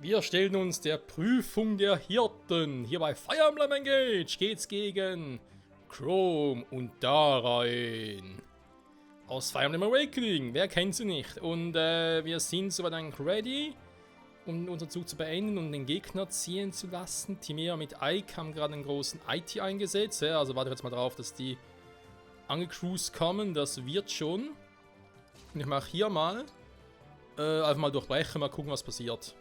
Wir stellen uns der Prüfung der Hirten. Hier bei Fire Emblem Engage geht's gegen Chrome und Darein. Aus Fire Emblem Awakening, wer kennt sie nicht? Und wir sind soweit eigentlich ready, um unseren Zug zu beenden und den Gegner ziehen zu lassen. Timera mit Ike haben gerade einen großen IT eingesetzt. Ja, also warte jetzt mal drauf, dass die angecruised kommen. Das wird schon. Und ich mache hier mal einfach mal durchbrechen, mal gucken, was passiert.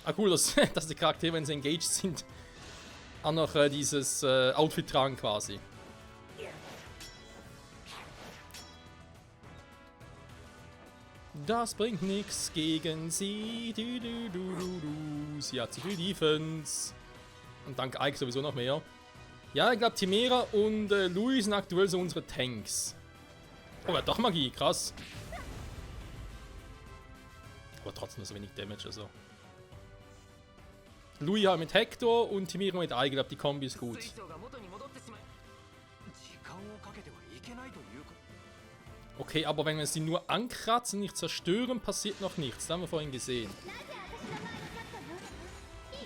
Ah cool, dass die Charaktere, wenn sie engaged sind, auch noch dieses Outfit tragen quasi. Das bringt nichts gegen sie. Sie hat zu viel Defense. Und dank Ike sowieso noch mehr. Ja, ich glaube Timera und Louis sind aktuell so unsere Tanks. Oh, er hat doch Magie, krass. Aber trotzdem so wenig Damage, also. Louis halt mit Hector und Timera mit Ike, ich glaube die Kombi ist gut. Okay, aber wenn wir sie nur ankratzen, nicht zerstören, passiert noch nichts. Das haben wir vorhin gesehen.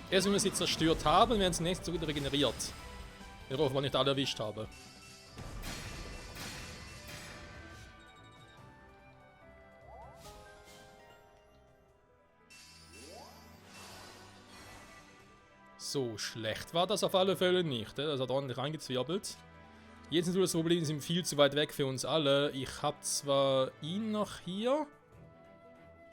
Erst wenn wir sie zerstört haben, werden sie nächstes wieder regeneriert. Wir hoffen, wir nicht alle erwischt haben. So schlecht war das auf alle Fälle nicht. Das hat ordentlich reingezwirbelt. Jetzt natürlich das Problem, sie sind viel zu weit weg für uns alle. Ich habe zwar ihn noch hier,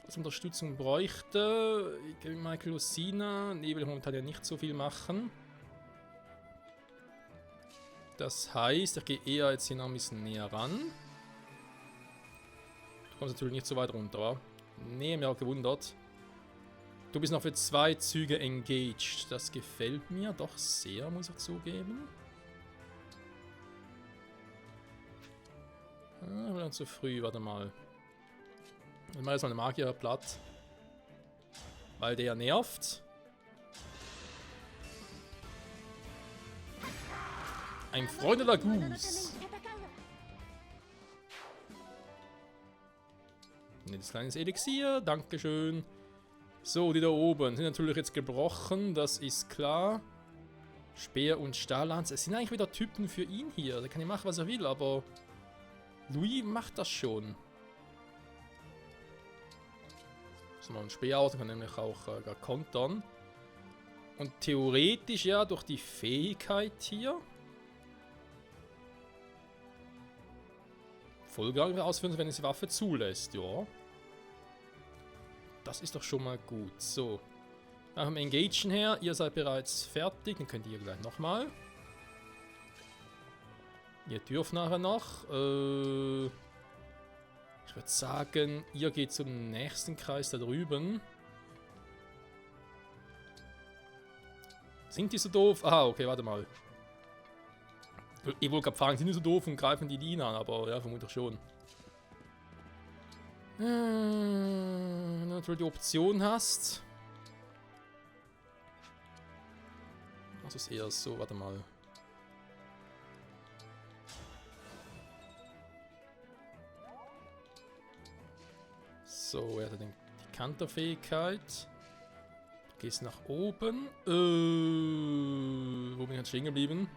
als Unterstützung bräuchte. Ich gebe Michael Lucina. Nee, will momentan ja nicht so viel machen. Das heißt, ich gehe eher jetzt hier noch ein bisschen näher ran. Du kommst natürlich nicht so weit runter, wa? Nee, mir auch gewundert. Du bist noch für 2 Züge engaged. Das gefällt mir doch sehr, muss ich zugeben. Ah, wieder zu früh, warte mal. Ich mache jetzt mal eine Magier platt. Weil der nervt. Ein Freund der Goose. Nettes kleines Elixier, dankeschön. So, die da oben sind natürlich jetzt gebrochen, das ist klar. Speer und Stahllanze. Es sind eigentlich wieder Typen für ihn hier. Der kann ja machen, was er will, aber Louis macht das schon. So, mal ein Speer aus, kann nämlich auch gar kontern. Und theoretisch ja durch die Fähigkeit hier. Vollgang ausführen, wenn es die Waffe zulässt, ja. Das ist doch schon mal gut. So. Nach dem Engagen her, ihr seid bereits fertig. Dann könnt ihr gleich nochmal. Ihr dürft nachher noch. Ich würde sagen, ihr geht zum nächsten Kreis da drüben. Sind die so doof? Ah, okay, warte mal. Ich wollte gerade fragen, sind die so doof und greifen die ihn an? Aber ja, vermutlich schon. Wenn du natürlich die Option hast. Also ist eher so, warte mal. So, er hat die Kanterfähigkeit. Du gehst nach oben. Wo bin ich jetzt stehen geblieben?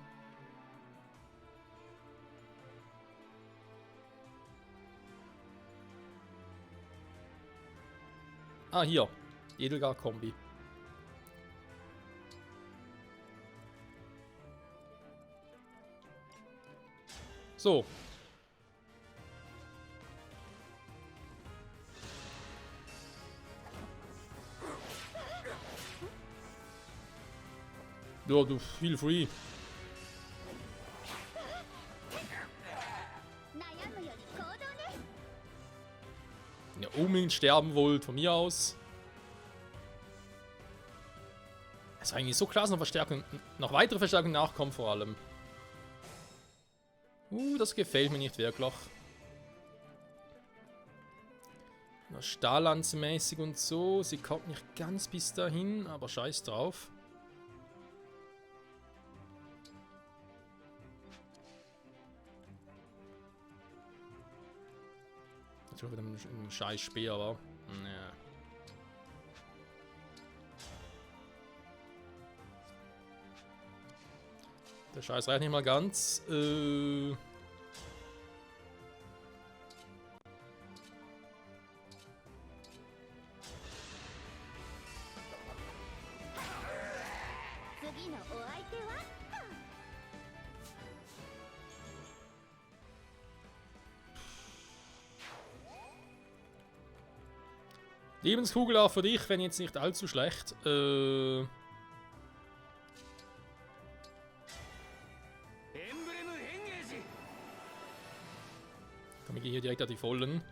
Ah, hier. Edelgar-Kombi. So. Ja, du, feel free. Wenn ihr unbedingt sterben wollt, von mir aus. Es ist eigentlich so klar, dass noch weitere Verstärkungen nachkommen vor allem. Das gefällt mir nicht wirklich. Stahllanzenmäßig und so. Sie kommt nicht ganz bis dahin, aber scheiß drauf. Natürlich wieder ein scheiß Speer, aber. Ja. Der Scheiß reicht nicht mal ganz. Lebenskugel auch für dich, wenn jetzt nicht allzu schlecht. Komm, wir gehen hier direkt an die Vollen.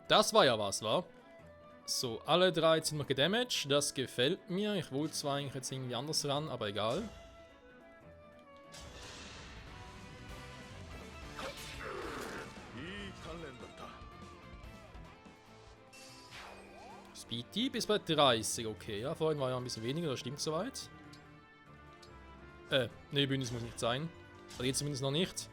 Das war ja was, wa? So, alle 3 sind noch gedamaged. Das gefällt mir. Ich wollte zwar eigentlich jetzt irgendwie anders ran, aber egal. Speed Deep ist bei 30, okay. Ja, vorhin war ja ein bisschen weniger, das stimmt soweit. Ne, Bündnis muss nicht sein. Also jetzt zumindest noch nicht.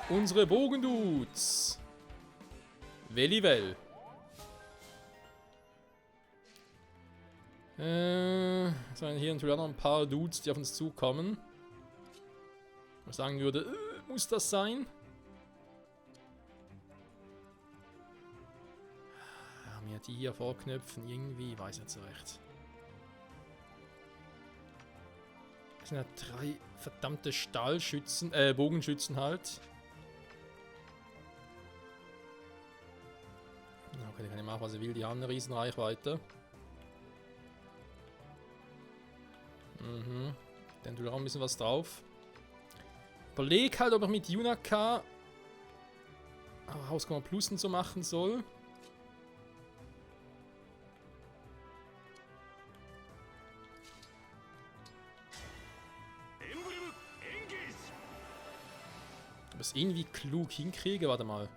Unsere Bogendudes. Welliwell. Es sind hier natürlich auch noch ein paar Dudes, die auf uns zukommen. Ich sagen würde, muss das sein? Ja, mir die hier vorknöpfen, irgendwie, weiß nicht so recht. Das sind ja 3 verdammte Stahlschützen, Bogenschützen halt. Okay, die kann ich machen, was ich will. Die haben eine riesen Reichweite. Dann tut auch ein bisschen was drauf. Überleg halt, ob ich mit Yunaka Hauskammer Plusen so machen soll. Ob ich es irgendwie klug hinkriege, warte mal.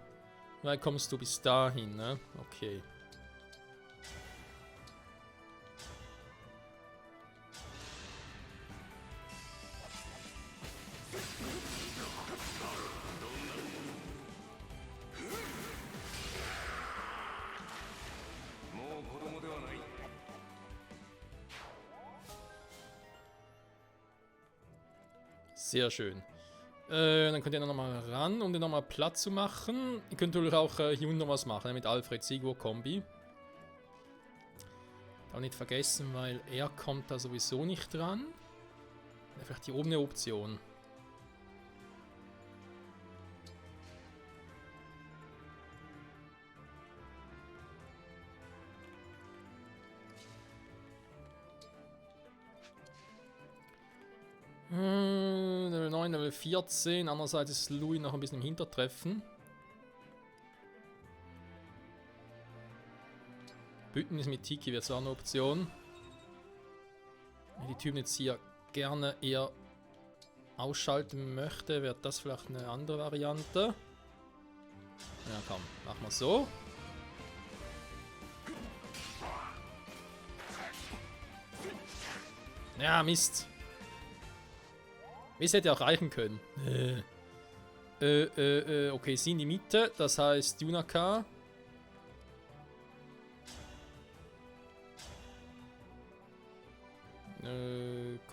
Wie kommst du bis dahin, ne? Okay. Sehr schön. Dann könnt ihr nochmal ran, um den nochmal platt zu machen. Ihr könnt natürlich auch hier unten noch was machen, mit Alfred Sigur Kombi. Auch nicht vergessen, weil er kommt da sowieso nicht dran. Vielleicht hier oben eine Option. Level 9, Level 14. Andererseits ist Louis noch ein bisschen im Hintertreffen. Bündnis mit Tiki wäre zwar eine Option. Wenn die Typen jetzt hier gerne eher ausschalten möchte, wäre das vielleicht eine andere Variante. Ja komm, machen wir so. Ja, Mist. Es hätte auch reichen können. Okay, sie in die Mitte, das heißt Yunaka.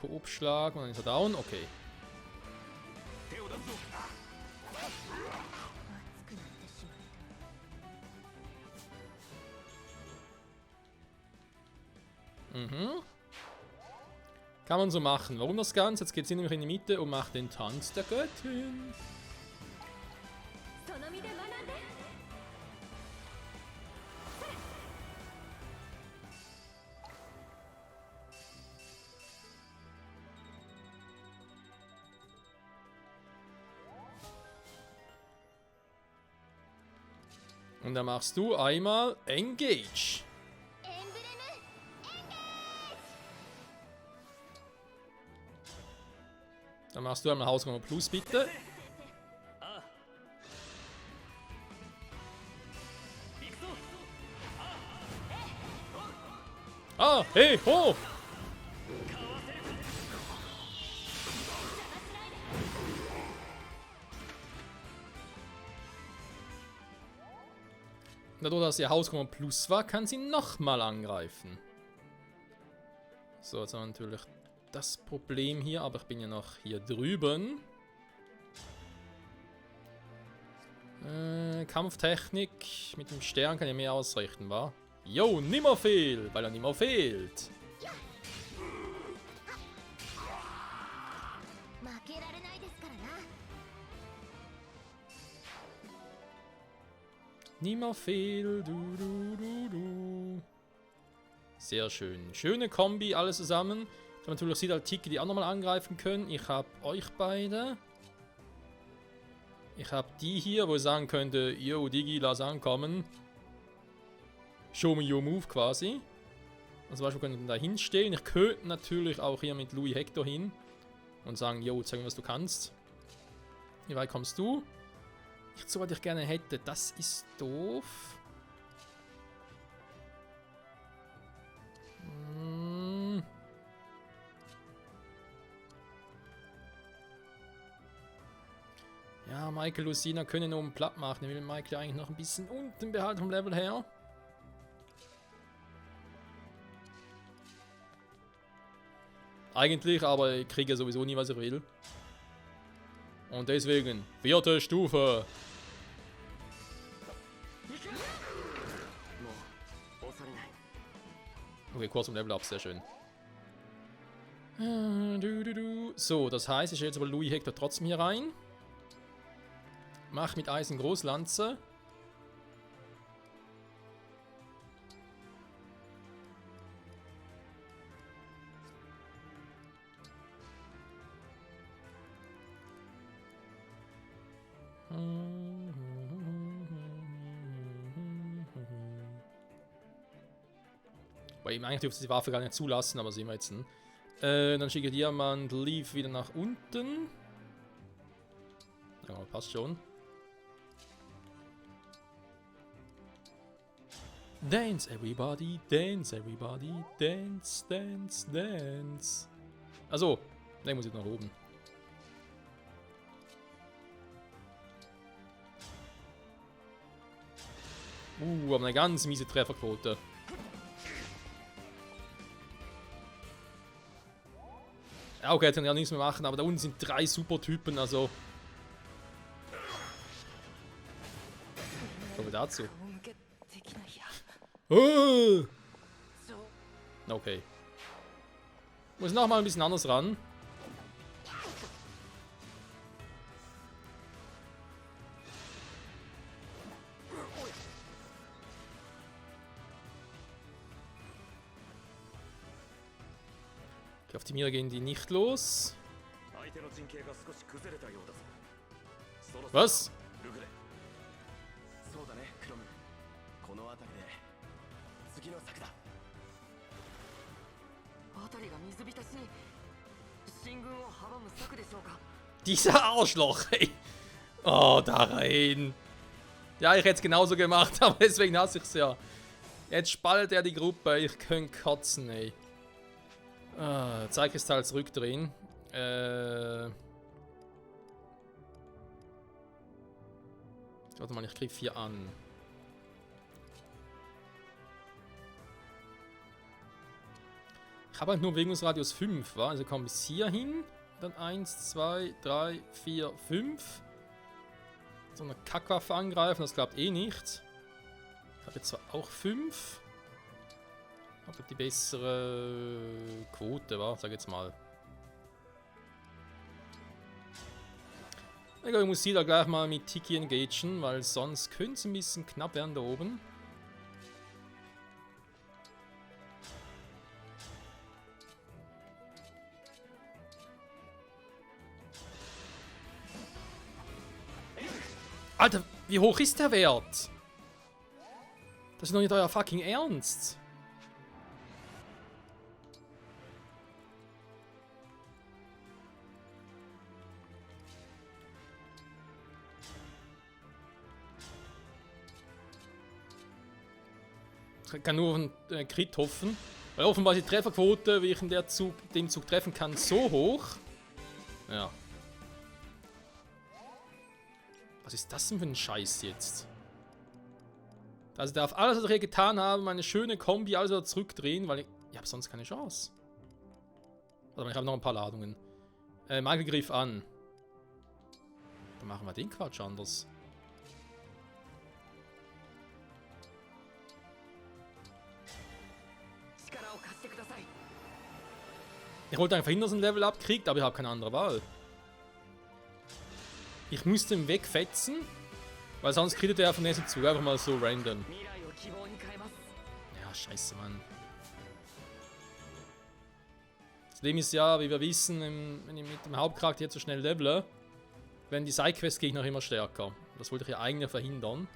Koop-Schlag und dann ist er down, okay. Kann man so machen. Warum das Ganze? Jetzt geht sie nämlich in die Mitte und macht den Tanz der Göttin. Und dann machst du einmal Engage. Dann machst du einmal Hausnummer Plus, bitte. Ah, hey, ho! Dadurch, dass ihr Hausnummer Plus war, kann sie nochmal angreifen. So, jetzt haben wir natürlich das Problem hier, aber ich bin ja noch hier drüben. Kampftechnik mit dem Stern kann ich mehr ausrichten, wa? Jo, nimmer fehl, weil er nimmer fehlt. Nimmer fehl, du. Sehr schön. Schöne Kombi, alles zusammen. Ich habe natürlich Sidal Tiki, die auch nochmal angreifen können. Ich habe euch beide. Ich habe die hier, wo ich sagen könnte, yo, Digi, lass ankommen. Show me your move quasi. Also zum Beispiel können wir da hinstellen. Ich könnte natürlich auch hier mit Louis Hector hin und sagen, yo, zeig mir, was du kannst. Wie weit kommst du? Nicht so weit ich gerne hätte. Das ist doof. Ja, Michael Lucina können oben platt machen. Ich will Michael eigentlich noch ein bisschen unten behalten vom Level her. Eigentlich, aber ich kriege sowieso nie, was ich will. Und deswegen, 4. Stufe. Okay, kurz vom Level up, sehr schön. So, das heißt, ich stelle jetzt aber Louis Hector trotzdem hier rein. Mach mit Eisen Großlanze. Weil ihm eigentlich dürfte die Waffe gar nicht zulassen, aber sehen wir jetzt. Dann schicke Diamant Leaf wieder nach unten. Ja, passt schon. Dance everybody, dance everybody, dance, dance, dance. Also, ne, muss ich nach oben. Aber eine ganz miese Trefferquote. Ja, okay, jetzt kann ich auch nichts mehr machen, aber da unten sind 3 Supertypen, also. Kommen wir dazu. Okay. Muss nochmal ein bisschen anders ran. Auf die Mira gehen die nicht los. Was? Dieser Arschloch, ey. Oh, da rein. Ja, ich hätte es genauso gemacht, aber deswegen hasse ich es ja. Jetzt spaltet er die Gruppe. Ich könnte kotzen, ey. Zeitkristall zurückdrehen. Warte mal, ich griff hier an. Ich habe halt nur Bewegungsradius 5, wa? Also komm bis hier hin. Dann 1, 2, 3, 4, 5. So eine Kackwaffe angreifen, das klappt eh nicht. Ich habe jetzt zwar auch 5. Aber die bessere Quote war, sag jetzt mal. Ich muss sie da gleich mal mit Tiki engagen, weil sonst könnte es ein bisschen knapp werden da oben. Alter, wie hoch ist der Wert? Das ist doch nicht euer fucking Ernst. Ich kann nur auf einen Crit hoffen. Weil offenbar ist die Trefferquote, wie ich in dem Zug treffen kann, so hoch. Ja. Was ist das denn für ein Scheiß jetzt? Also darf alles, was ich hier getan habe, meine schöne Kombi alles wieder zurückdrehen, weil ich habe sonst keine Chance. Warte mal, ich habe noch ein paar Ladungen. Magiegriff an. Dann machen wir den Quatsch anders. Ich wollte eigentlich verhindern, dass er ein Level abkriegt, aber ich habe keine andere Wahl. Ich musste ihn wegfetzen, weil sonst kriegt er von nächsten Zug einfach mal so random. Ja, scheiße, Mann. Das Problem ist ja, wie wir wissen, wenn ich mit dem Hauptcharakter jetzt so schnell levele, werden die Sidequest-Gegner immer stärker. Das wollte ich ja eigentlich verhindern.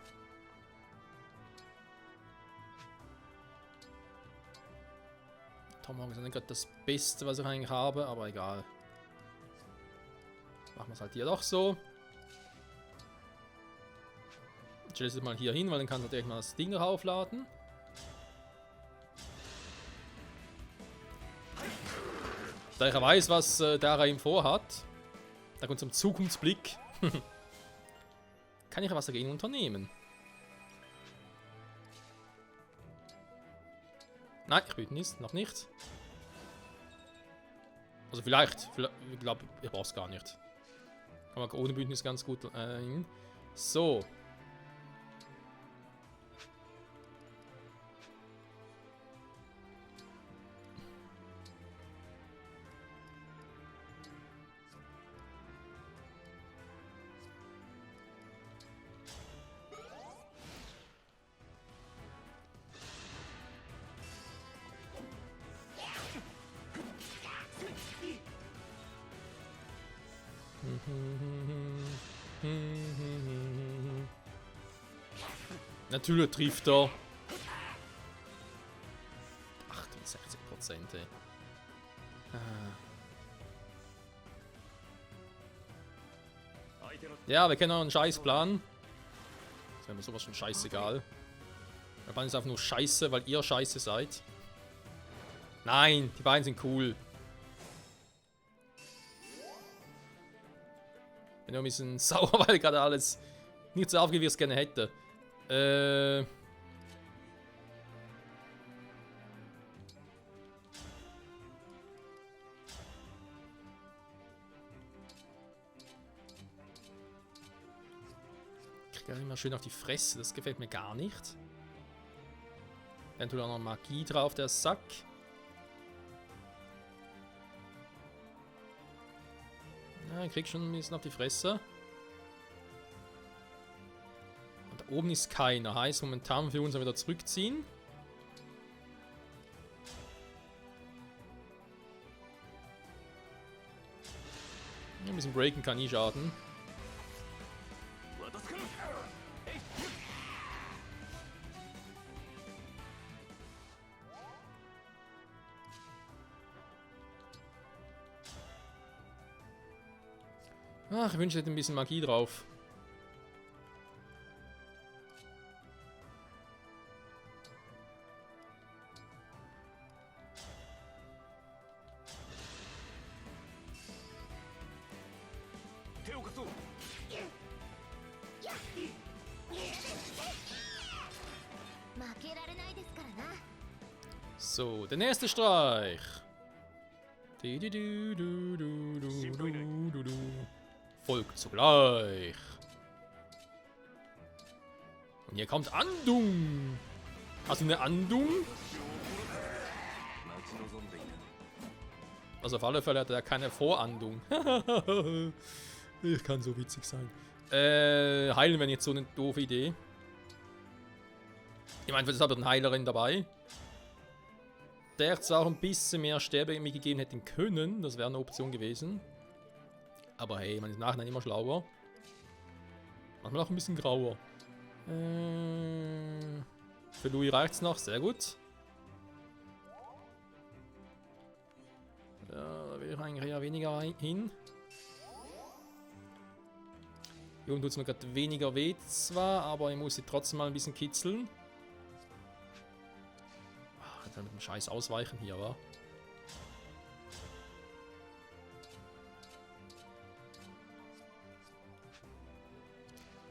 Tomahawk ist nicht gerade das Beste, was ich eigentlich habe, aber egal. Machen wir es halt hier doch so. Ich stelle es mal hier hin, weil dann kann natürlich mal das Ding aufladen. Da ich weiß, was Dara ihm vorhat, da kommt zum Zukunftsblick, kann ich was dagegen unternehmen. Nein, ich Bündnis, noch nicht. Also vielleicht ich glaube, ich brauche es gar nicht. Kann man ohne Bündnis ganz gut hin. So. Natürlich trifft er. 68%, ey. Ja, wir kennen auch einen Scheißplan. Das wäre mir sowas schon scheißegal. Der Plan ist einfach nur scheiße, weil ihr scheiße seid. Nein, die beiden sind cool. Bin nur ein bisschen sauer, weil gerade alles nicht so aufgeht, wie ich es gerne hätte. Ich kriege immer schön auf die Fresse, das gefällt mir gar nicht. Dann tut auch noch Magie drauf, der Sack. Ja, ich krieg schon ein bisschen auf die Fresse. Und da oben ist keiner. Heißt, momentan für uns wieder zurückziehen. Ein bisschen breaken kann nie schaden. Ach, ich wünsche, ich hätte ein bisschen Magie drauf. So, der nächste Streich. Folgt sogleich. Und hier kommt Andung. Hast du eine Andung? Also auf alle Fälle hat er keine Vorandung. Ich kann so witzig sein. Heilen wäre jetzt so eine doofe Idee. Ich meine, es hat eine Heilerin dabei. Der zwar auch ein bisschen mehr Sterbe mir gegeben hätten können. Das wäre eine Option gewesen. Aber hey, man ist im Nachhinein immer schlauer. Manchmal auch ein bisschen grauer. Für Louis reicht's noch, sehr gut. Ja, da will ich eigentlich eher weniger hin. Hier oben tut es mir gerade weniger weh zwar, aber ich muss sie trotzdem mal ein bisschen kitzeln. Ach, jetzt mit dem Scheiß ausweichen hier, wa?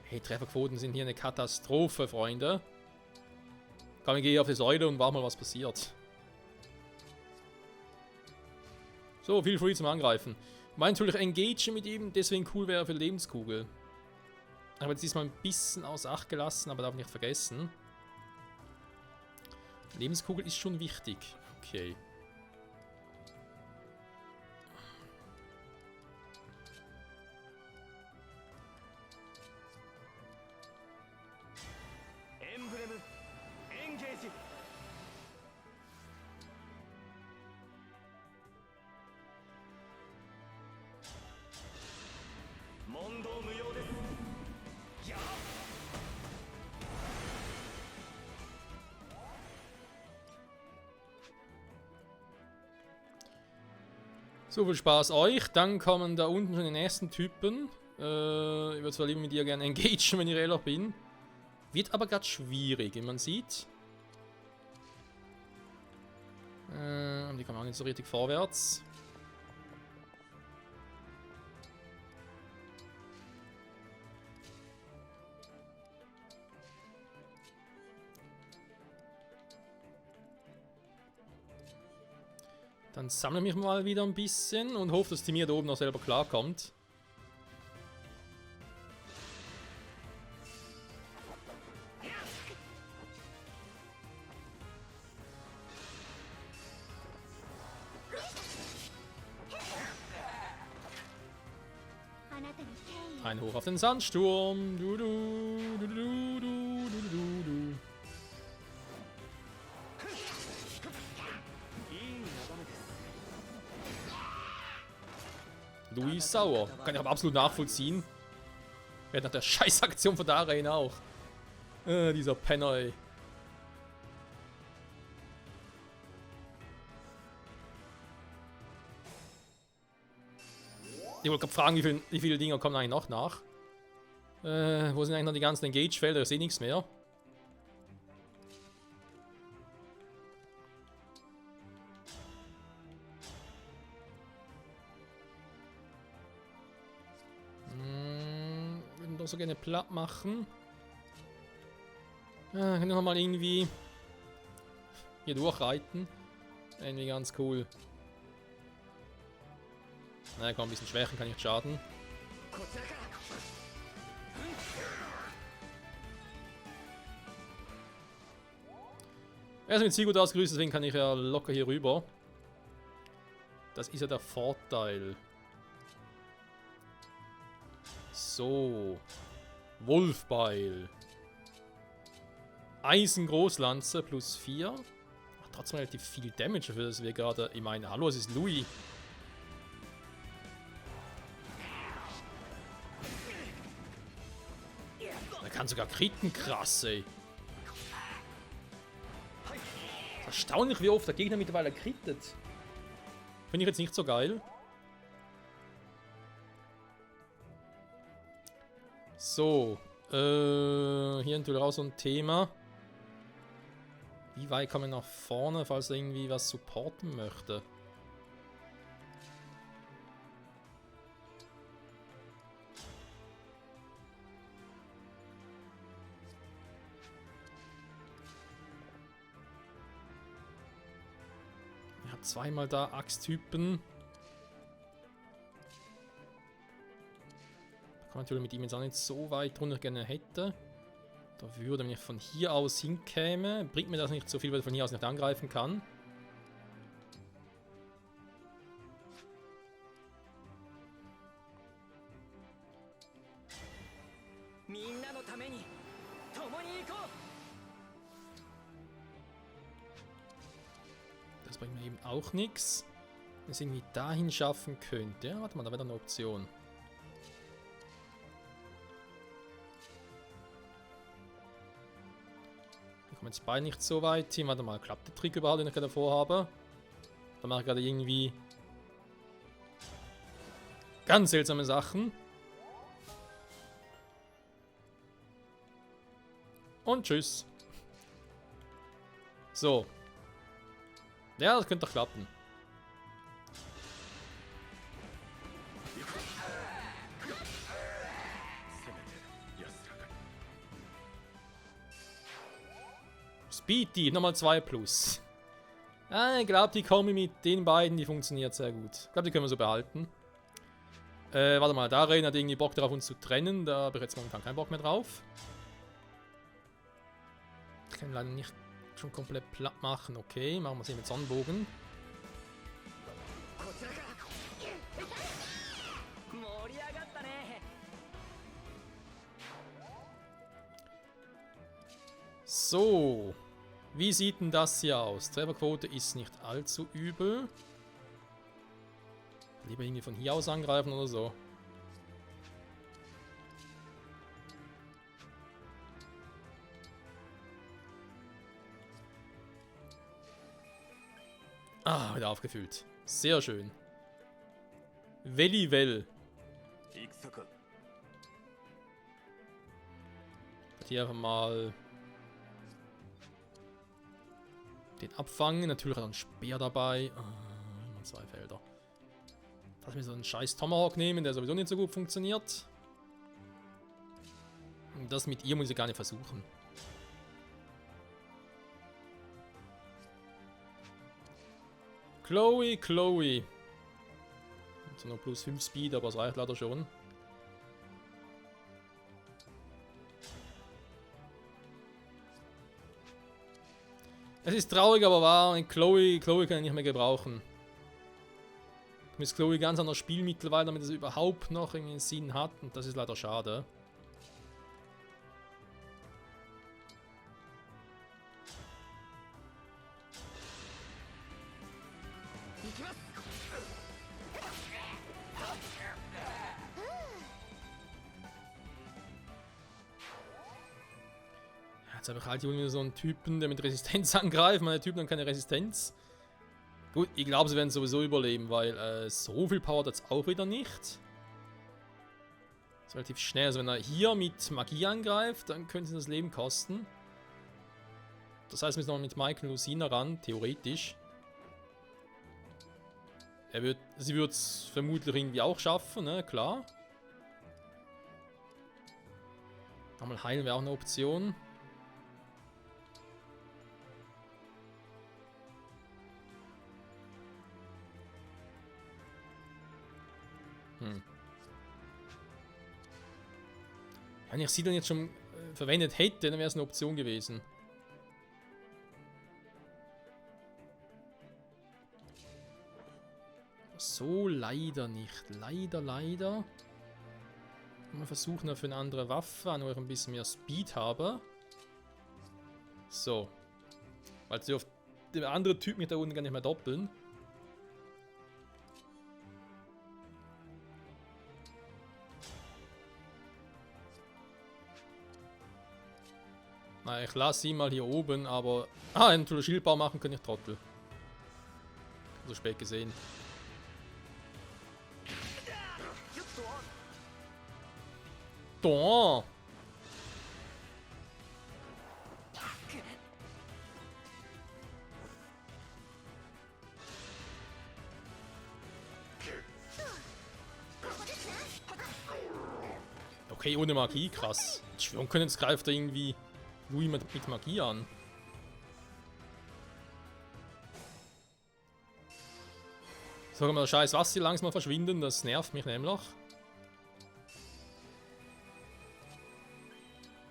Hey, Trefferquoten sind hier eine Katastrophe, Freunde. Komm, ich gehe auf die Säule und warte mal, was passiert. So, viel free zum Angreifen. Mein natürlich Engage mit ihm, deswegen cool wäre für Lebenskugel. Aber jetzt diesmal ein bisschen außer Acht gelassen, aber darf nicht vergessen. Lebenskugel ist schon wichtig. Okay. So, viel Spaß euch. Dann kommen da unten schon die nächsten Typen. Ich würde zwar lieber mit ihr gerne engagen, wenn ich ehrlich bin. Wird aber gerade schwierig, wie man sieht. Die kommen auch nicht so richtig vorwärts. Dann sammle ich mich mal wieder ein bisschen und hoffe, dass die mir da oben noch selber klarkommt. Ein Hoch auf den Sandsturm. Du, du, du, du, du, du, du, du. Louis ist sauer. Kann ich aber absolut nachvollziehen. Während nach der Scheißaktion von Darien auch. Dieser Penner, ey. Ich wollte gerade fragen, wie viele Dinger kommen eigentlich noch nach? Wo sind eigentlich noch die ganzen Engage-Felder? Ich sehe nichts mehr. Würden doch so gerne platt machen. Können wir nochmal irgendwie hier durchreiten. Irgendwie ganz cool. Naja, komm, ein bisschen schwächen kann nicht schaden. Er ist mit Ziel gut ausgerüstet, deswegen kann ich ja locker hier rüber. Das ist ja der Vorteil. So. Wolfbeil. Eisengroßlanze plus 4. Macht trotzdem relativ viel Damage dafür, dass wir gerade. Ich meine, hallo, es ist Louis. Er kann sogar kritten, krass, ey. Erstaunlich, wie oft der Gegner mittlerweile krittet. Finde ich jetzt nicht so geil. So. Hier natürlich auch so ein Thema. Wie weit kann man nach vorne, falls er irgendwie was supporten möchte? Er hat zweimal da Axttypen. Da kann man natürlich mit ihm jetzt auch nicht so weit runter gerne hätte. Da würde, wenn ich von hier aus hinkäme, bringt mir das nicht so viel, weil ich von hier aus nicht angreifen kann. Das bringt mir eben auch nichts. Wenn ich es irgendwie dahin schaffen könnte. Ja, warte mal, da wäre eine Option. komme jetzt beide nicht so weit hin. Warte mal, klappt der Trick überhaupt, den ich gerade vorhabe? Da mache ich gerade irgendwie ganz seltsame Sachen. Und tschüss. So. Ja, das könnte doch klappen. Speed Dieb, nochmal 2 plus. Ich glaube, die Kombi mit den beiden, die funktioniert sehr gut. Ich glaube, die können wir so behalten. Warte mal, Darien hat irgendwie Bock darauf, uns zu trennen. Da habe ich jetzt momentan keinen Bock mehr drauf. Ich kann leider nicht schon komplett platt machen. Okay, machen wir es hier mit Sonnenbogen. So. Wie sieht denn das hier aus? Trefferquote ist nicht allzu übel. Lieber irgendwie von hier aus angreifen oder so. Ah, wieder aufgefüllt. Sehr schön. Welliwell. Hier einfach mal den abfangen. Natürlich hat er einen Speer dabei. Immer 2 Felder. Lass mir so einen scheiß Tomahawk nehmen, der sowieso nicht so gut funktioniert. Und das mit ihr muss ich gar nicht versuchen. Chloe. So noch plus 5 Speed, aber es reicht leider schon. Es ist traurig, aber wahr. Chloe kann ich nicht mehr gebrauchen. Ich muss Chloe ganz anders spielen mittlerweile, damit es überhaupt noch einen Sinn hat. Und das ist leider schade. Jetzt habe ich halt irgendwie so einen Typen, der mit Resistenz angreift. Meine Typen haben keine Resistenz. Gut, ich glaube, sie werden sowieso überleben, weil so viel Power hat es auch wieder nicht. Das ist relativ schnell. Also wenn er hier mit Magie angreift, dann könnte es das Leben kosten. Das heißt, wir müssen noch mit Mike und Lucina ran, theoretisch. Sie wird es vermutlich irgendwie auch schaffen, ne? Klar. Nochmal heilen wäre auch eine Option. Wenn ich sie dann jetzt schon verwendet hätte, dann wäre es eine Option gewesen. So leider nicht. Leider. Mal versuchen für eine andere Waffe, wo ich ein bisschen mehr Speed habe. So. Weil sie auf der andere Typ mit da unten gar nicht mehr doppeln. Na, ich lasse ihn mal hier oben, aber... einen Schildbau machen kann ich Trottel. So spät gesehen. Doch. Okay, ohne Magie, krass. Schwören können, jetzt greift er irgendwie Louis mit Magie an. Sagen wir mal, scheiß Wasser hier langsam mal verschwinden, das nervt mich nämlich.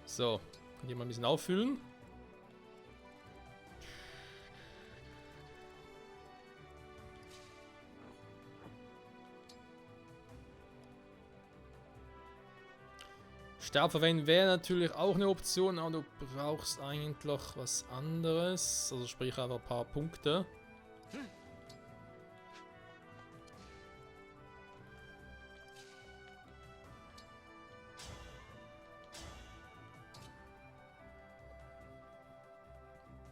So, könnt ihr mal ein bisschen auffüllen. Stab verwenden wäre natürlich auch eine Option, aber du brauchst eigentlich was anderes. Also sprich einfach ein paar Punkte.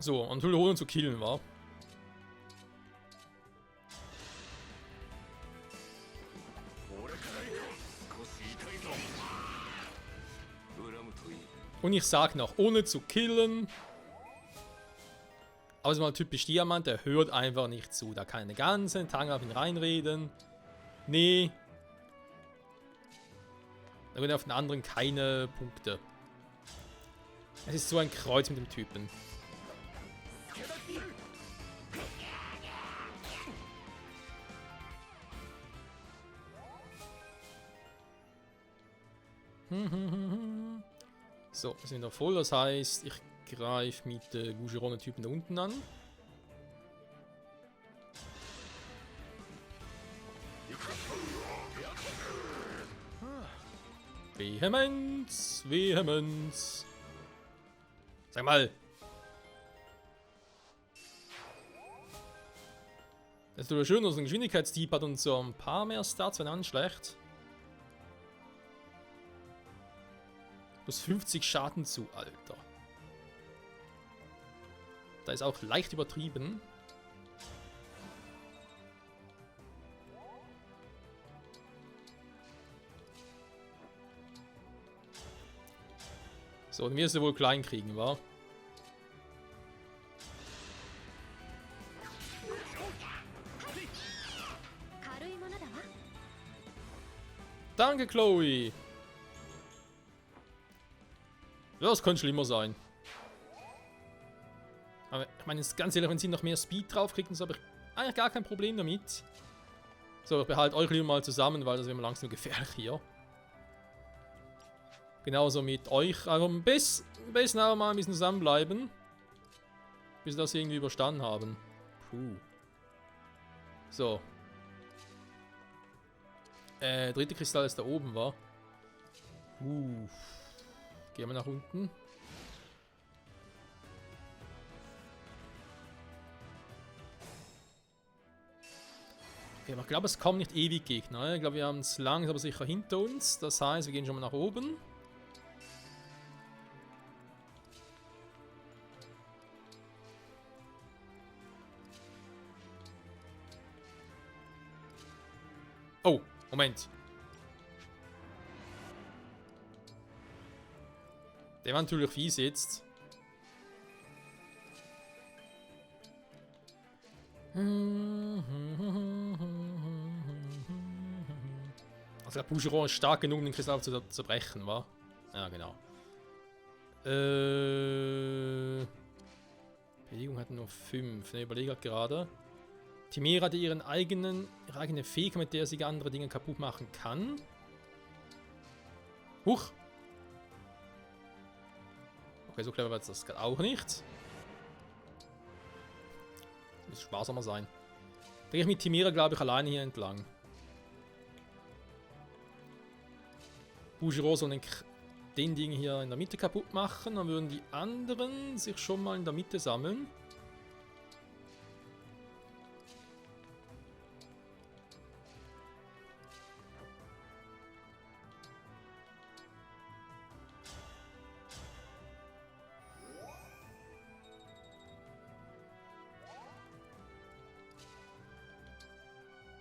So, und Holonen zu killen, war. Und ich sag noch, ohne zu killen. Aber es ist mal typisch Diamant, der hört einfach nicht zu. Da kann eine ganze Tag auf ihn reinreden. Nee. Da werden auf den anderen keine Punkte. Es ist so ein Kreuz mit dem Typen. So, wir sind noch voll, das heißt, ich greife mit Gougeron-Typen da unten an. Vehemenz, Vehemenz. Sag mal. Das ist doch schön, dass ein Geschwindigkeitstiep hat und so ein paar mehr Stats, wenn auch nicht schlecht. Plus 50 Schaden zu, Alter. Da ist auch leicht übertrieben. So, und wir sie wohl klein kriegen, wa? Danke, Chloe! Ja, das könnte schlimmer sein. Aber ich meine, jetzt ganz ehrlich, wenn sie noch mehr Speed draufkriegen, so habe ich eigentlich gar kein Problem damit. So, ich behalte euch lieber mal zusammen, weil das wird mir langsam gefährlich hier. Genauso mit euch. Also am besten aber mal ein bisschen zusammenbleiben. Bis wir das irgendwie überstanden haben. Puh. So. Dritte Kristall ist da oben, war. Gehen wir nach unten. Okay, aber ich glaube, es kommen nicht ewig Gegner. Ich glaube, wir haben es langsam aber sicher hinter uns. Das heißt, wir gehen schon mal nach oben. Oh, Moment. Der war natürlich fies jetzt. Also der Bougeron ist stark genug, den Kristall zu zerbrechen, wa? Ja, genau. Bewegung hat nur 5. Ne, überlege gerade. Chimera hat ihre eigene Fähigkeit, mit der sie andere Dinge kaputt machen kann. Huch! Okay, so clever wird das gerade auch nicht. Muss sparsamer sein. Da gehe ich mit Chimera, glaube ich, alleine hier entlang. Bougeron soll den Ding hier in der Mitte kaputt machen. Dann würden die anderen sich schon mal in der Mitte sammeln.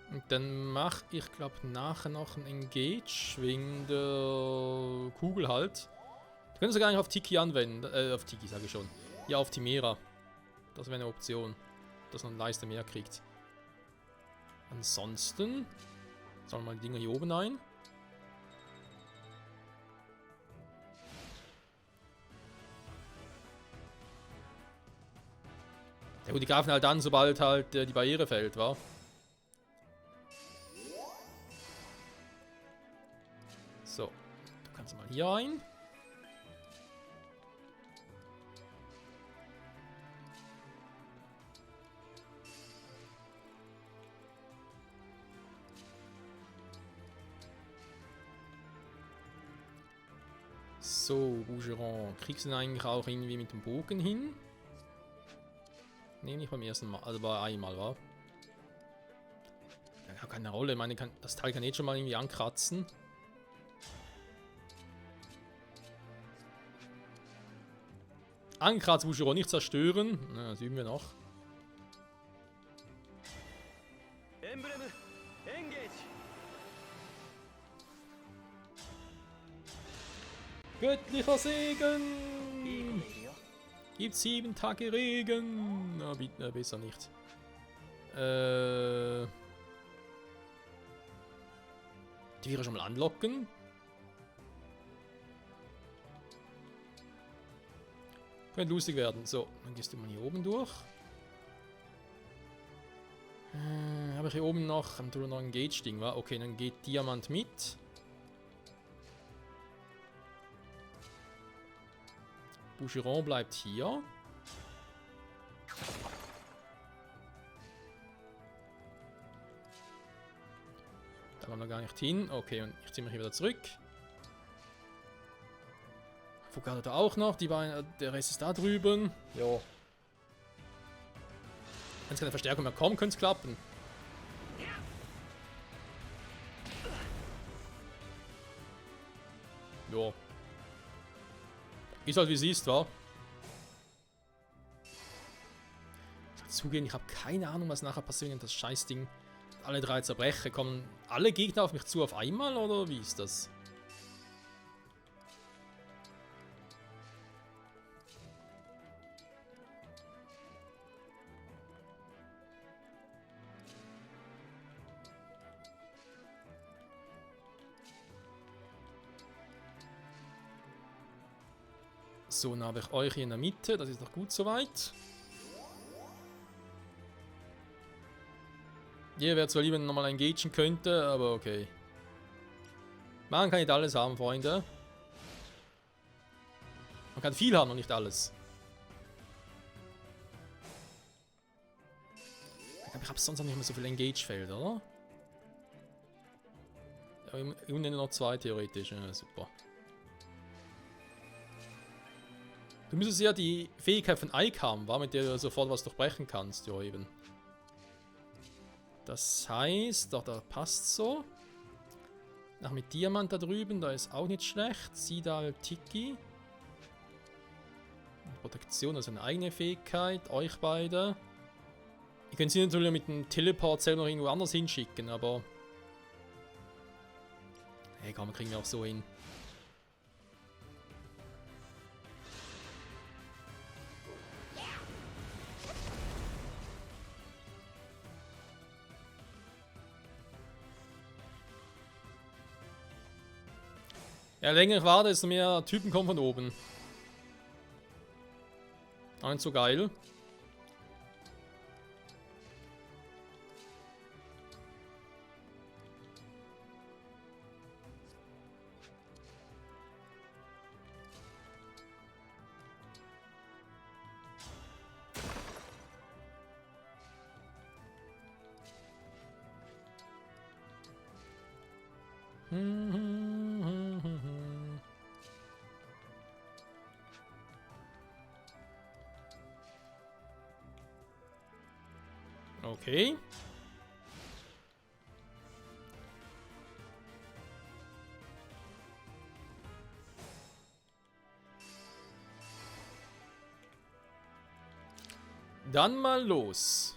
Und dann mache ich, glaube nachher noch ein Engage wegen der Kugel halt. Du könntest sogar nicht auf Tiki anwenden. Auf Tiki sage ich schon. Ja, auf Chimera. Das wäre eine Option. Dass man eine Leiste mehr kriegt. Ansonsten sammeln wir mal die Dinger hier oben ein. Ja gut, die greifen halt an, sobald halt die Barriere fällt, wa? So, du kannst mal hier ein. So, Bougeron, kriegst du ihn eigentlich auch irgendwie mit dem Bogen hin? Ne, nicht beim ersten Mal, also bei einmal, wa? Ja, keine Rolle, ich meine, das Teil kann jetzt schon mal irgendwie ankratzen. Ankratz Boucheron nicht zerstören. Na, das üben wir noch. Göttlicher Segen! Gibt 7 Tage Regen! Na, bitte, besser nicht. Die wäre schon mal anlocken. Könnte lustig werden. So, dann gehst du mal hier oben durch. Habe ich hier oben noch ein Gage-Ding, wa? Okay, dann geht Diamant mit. Boucheron bleibt hier. Da kommen wir gar nicht hin. Okay, und ich ziehe mich hier wieder zurück. Fugado da auch noch. Der Rest ist da drüben. Jo. Wenn es keine Verstärkung mehr kommt, könnte es klappen. Jo. Ist halt wie es ist, wa? Ich muss zugeben, ich habe keine Ahnung, was nachher passiert, wenn das Scheißding alle 3 zerbreche. Kommen alle Gegner auf mich zu auf einmal, oder wie ist das? So, dann habe ich euch hier in der Mitte. Das ist doch gut soweit. Ihr wäre zwar lieber nochmal engagieren könnte, aber okay. Man kann nicht alles haben, Freunde. Man kann viel haben und nicht alles. Ich glaube, ich habe sonst auch nicht mehr so viel Engage-Feld, oder? Ja, unten noch 2 theoretisch. Ja, super. Du müsstest ja die Fähigkeit von Ike haben, mit der du sofort was durchbrechen kannst. Ja, eben. Das heißt, doch, da passt so. Nach mit Diamant da drüben, da ist auch nicht schlecht. Sidal Tiki. Protektion, das ist eine eigene Fähigkeit. Euch beide. Ihr könnt sie natürlich mit dem Teleport selber noch irgendwo anders hinschicken, aber... Hey, komm, kriegen wir auch so hin. Ja, länger ich warte, desto mehr Typen kommen von oben. Auch nicht so geil. Okay. Dann mal los.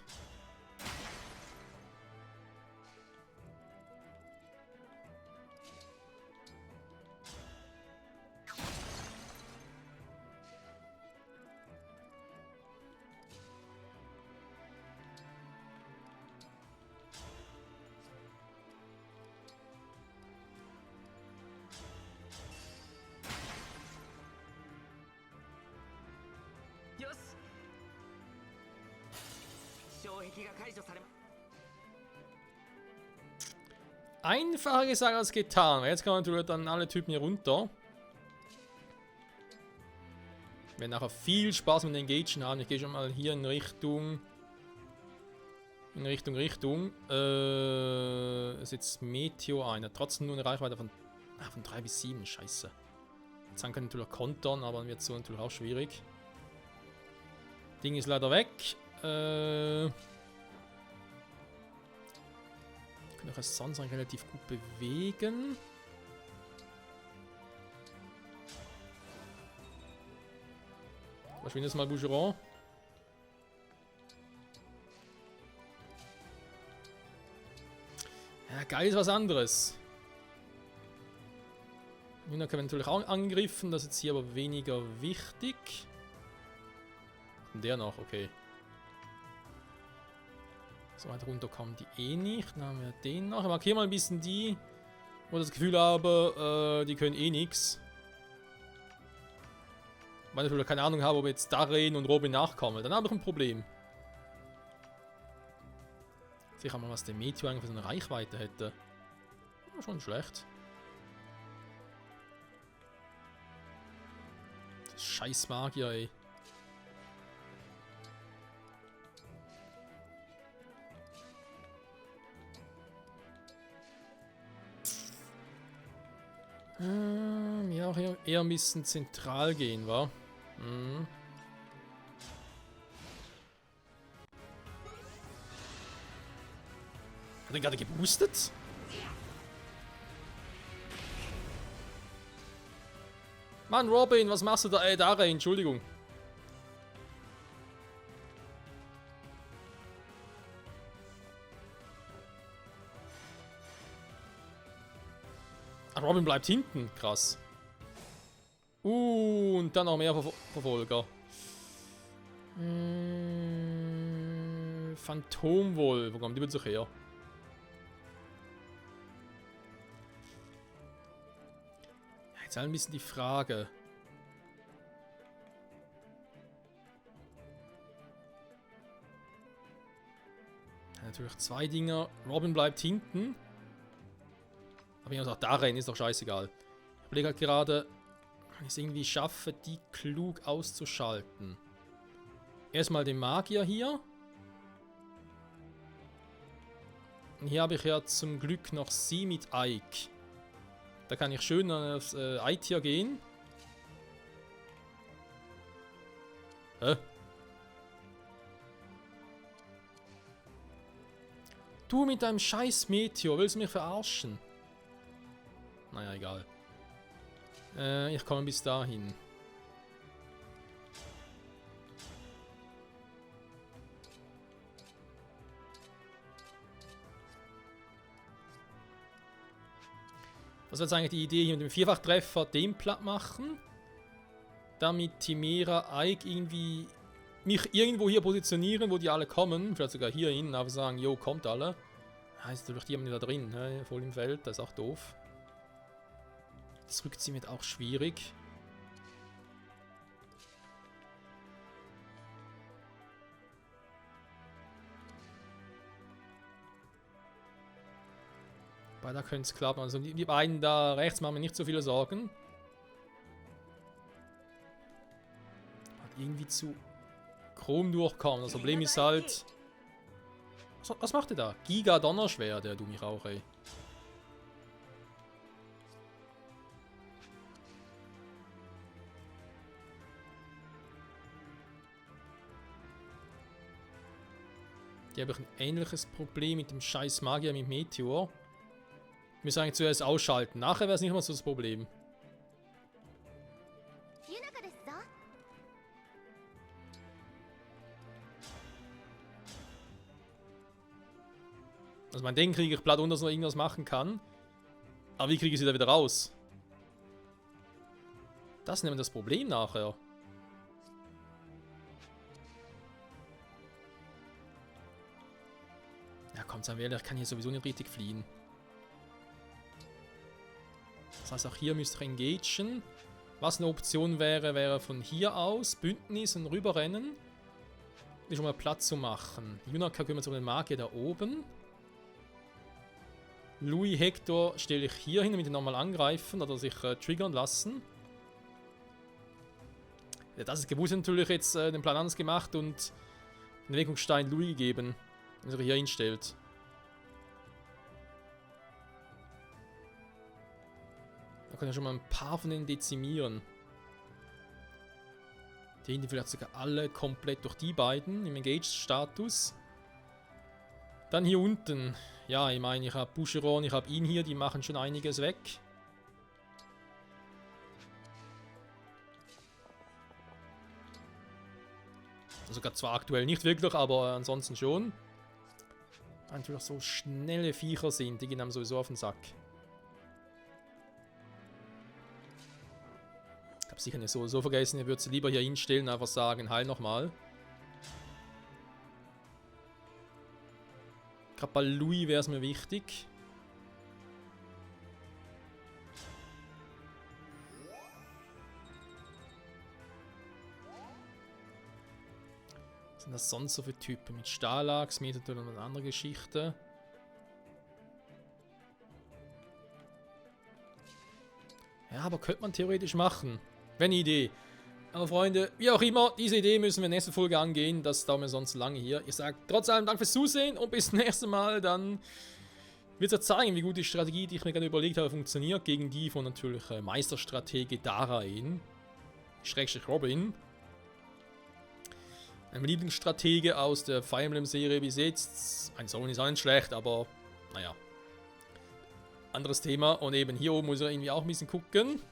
Einfacher gesagt als getan. Jetzt kann man natürlich dann alle Typen hier runter. Wir werden nachher viel Spaß mit den Engagen haben. Ich gehe schon mal hier in Richtung. Es ist Meteor ein. Trotzdem nur eine Reichweite von 3 bis 7. Scheiße. Jetzt kann natürlich auch kontern, aber dann wird es so natürlich auch schwierig. Ding ist leider weg. Ich kann es sonst eigentlich relativ gut bewegen. Verschwinde jetzt mal, Boucheron. Ja, geil ist was anderes. Juna kann natürlich auch angegriffen, das ist jetzt hier aber weniger wichtig. Und der noch, okay. So weit runter kommen die eh nicht. Dann haben wir den noch. Ich markiere mal ein bisschen die, wo ich das Gefühl habe, die können eh nichts. Weil ich natürlich keine Ahnung habe, ob jetzt Darren und Robin nachkommen. Dann habe ich ein Problem. Sicher mal, was der Meteor eigentlich für so eine Reichweite hätte. Ja, schon schlecht. Das scheiß Magier, ey. Ja, auch eher ein bisschen zentral gehen, wa? Mhm. Hat er gerade geboostet? Mann, Robin, was machst du da? Da rein, Entschuldigung. Ah, Robin bleibt hinten, krass. Und dann noch mehr Verfolger. Phantomwohl, wo kommt die bitte her? Ja, jetzt ein bisschen die Frage. Ja, natürlich zwei Dinger. Robin bleibt hinten. Aber ich muss auch da rein, ist doch scheißegal. Ich überlege halt gerade, wenn ich es irgendwie schaffe, die klug auszuschalten. Erstmal den Magier hier. Und hier habe ich ja zum Glück noch sie mit Ike. Da kann ich schön aufs Ike-Tier gehen. Hä? Du mit deinem scheiß Meteor, willst du mich verarschen? Naja, egal. Ich komme bis dahin. Das wäre jetzt eigentlich die Idee, hier mit dem Vierfachtreffer den platt machen. Damit Timera Ike irgendwie mich irgendwo hier positionieren, wo die alle kommen. Vielleicht sogar hier hin, aber sagen, jo, kommt alle. Heißt natürlich die haben die da drin, ne? Voll im Feld, das ist auch doof. Zurückziehen wird auch schwierig. Weil da könnte es klappen. Also die beiden da rechts machen mir nicht so viele Sorgen. Hat irgendwie zu Chrom durchkommen. Das Problem ist halt... Was macht der da? Giga Donnerschwert, der du mich auch, ey. Hier habe ich ein ähnliches Problem mit dem scheiß Magier mit Meteor. Ich muss eigentlich zuerst ausschalten. Nachher wäre es nicht mehr so das Problem. Also mein Ding kriege ich platt unter, dass noch irgendwas machen kann. Aber wie kriege ich sie da wieder raus? Das ist nämlich das Problem nachher. Ja, kommt, sagen wir ehrlich, ich kann hier sowieso nicht richtig fliehen. Das heißt, auch hier müsste ich engagen. Was eine Option wäre, wäre von hier aus Bündnis und rüberrennen. Um schon mal Platz zu machen. Junaka kümmert sich um den Magier da oben. Louis Hector stelle ich hier hin, damit ihn nochmal angreifen oder sich triggern lassen. Ja, das ist gewusst natürlich jetzt den Plan anders gemacht und den Wirkungsstein Louis gegeben, den er hier hinstellt. Da können wir schon mal ein paar von denen dezimieren. Die hinten vielleicht sogar alle komplett durch die beiden im Engaged-Status. Dann hier unten. Ja, ich meine, ich habe Boucheron, ich habe ihn hier, die machen schon einiges weg. Also gerade zwar aktuell nicht wirklich, aber ansonsten schon. Natürlich so schnelle Viecher sind, die gehen einem sowieso auf den Sack. Ich habe sicher nicht so vergessen, ich würde sie lieber hier hinstellen und einfach sagen, heil nochmal. Gerade bei Louis wäre es mir wichtig. Was sind das sonst so für Typen? Mit Stahlax, Method und eine andere Geschichte. Ja, aber könnte man theoretisch machen. Wäre eine Idee. Aber Freunde, wie auch immer, diese Idee müssen wir in der nächsten Folge angehen. Das dauert mir sonst lange hier. Ich sage trotz allem Dank fürs Zusehen und bis zum nächsten Mal. Dann wird es zeigen, wie gut die Strategie, die ich mir gerade überlegt habe, funktioniert. Gegen die von natürlich Meisterstratege Darain. Schrägstrich Robin. Ein Lieblingsstratege aus der Fire Emblem Serie bis jetzt. Ein Sohn ist auch nicht schlecht, aber naja. Anderes Thema. Und eben hier oben muss er irgendwie auch ein bisschen gucken.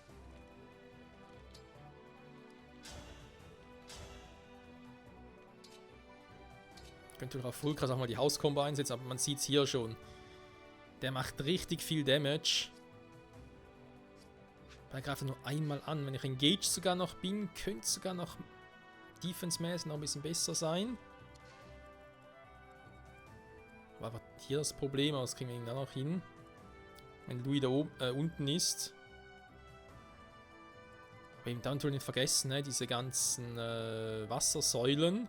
Ich könnte natürlich auf Full krass auch mal die Hauskombo einsetzen, aber man sieht es hier schon. Der macht richtig viel Damage. Der greift nur einmal an. Wenn ich engaged sogar noch bin, könnte es sogar noch defense-mäßig noch ein bisschen besser sein. Aber hier das Problem, aber das kriegen wir ihn dann noch hin. Wenn Louis da oben, unten ist. Aber eben dann nicht vergessen, ne, diese ganzen Wassersäulen.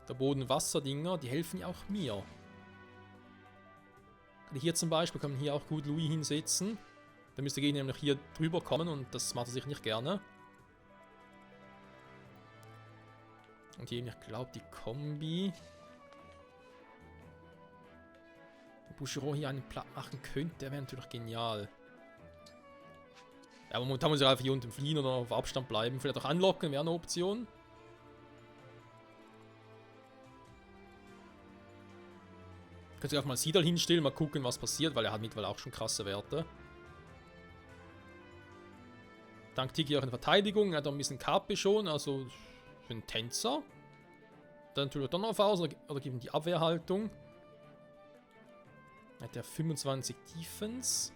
Der Boden-Wasser-Dinger, die helfen ja auch mir. Hier zum Beispiel kann man hier auch gut Louis hinsetzen. Da müsste der Gegner nämlich hier drüber kommen und das macht er sich nicht gerne. Und hier, ich glaube, die Kombi. Wenn Bushiroad hier einen platt machen könnte, der wäre natürlich genial. Ja, aber momentan muss er einfach hier unten fliehen oder auf Abstand bleiben. Vielleicht auch anlocken, wäre eine Option. Könnt ihr auch mal Sidal hinstellen, mal gucken, was passiert, weil er hat mittlerweile auch schon krasse Werte. Dank Tiki auch in Verteidigung, er hat auch ein bisschen KP schon, also für einen Tänzer. Dann tut er Donnerf aus oder gibt ihm die Abwehrhaltung. Hat er 25 Defense.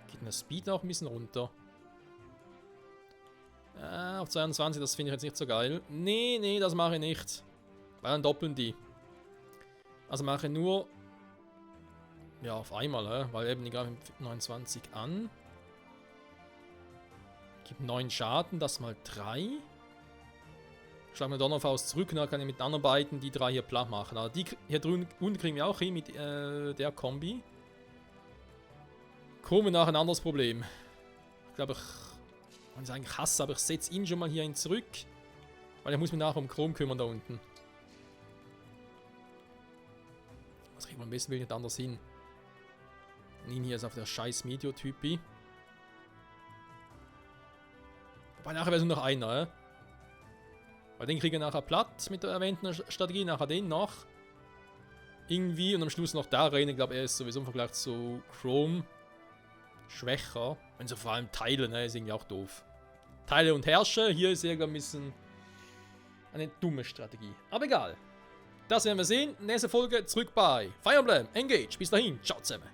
Geht der Speed auch ein bisschen runter. Auf 22, das finde ich jetzt nicht so geil. Nee, das mache ich nicht. Weil dann doppeln die. Also mache nur ja auf einmal, weil eben die greifen 29 an. Gibt 9 Schaden, das mal 3. Schlag mir Donnerfaust zurück und dann kann ich mit den anderen beiden die 3 hier platt machen. Aber die hier drüben unten kriegen wir auch hin mit der Kombi. Kommen wir nach ein anderes Problem. Ich glaube, ich eigentlich hasse, aber ich setze ihn schon mal hier hin zurück. Weil er muss mich nachher um Chrom kümmern da unten. Das kriegt man am besten nicht anders hin. Ihn hier ist auf der scheiß Meteor-Typi. Wobei nachher wäre es nur noch einer, Weil den kriege ich nachher platt mit der erwähnten Strategie, nachher den noch. Irgendwie und am Schluss noch da rein. Ich glaube, er ist sowieso im Vergleich zu Chrome schwächer. Wenn sie vor allem Teile, ist irgendwie auch doof. Teile und Herrscher, hier ist irgendwie ein bisschen eine dumme Strategie. Aber egal. Das werden wir sehen. Nächste Folge zurück bei Fire Emblem Engage. Bis dahin. Ciao zusammen.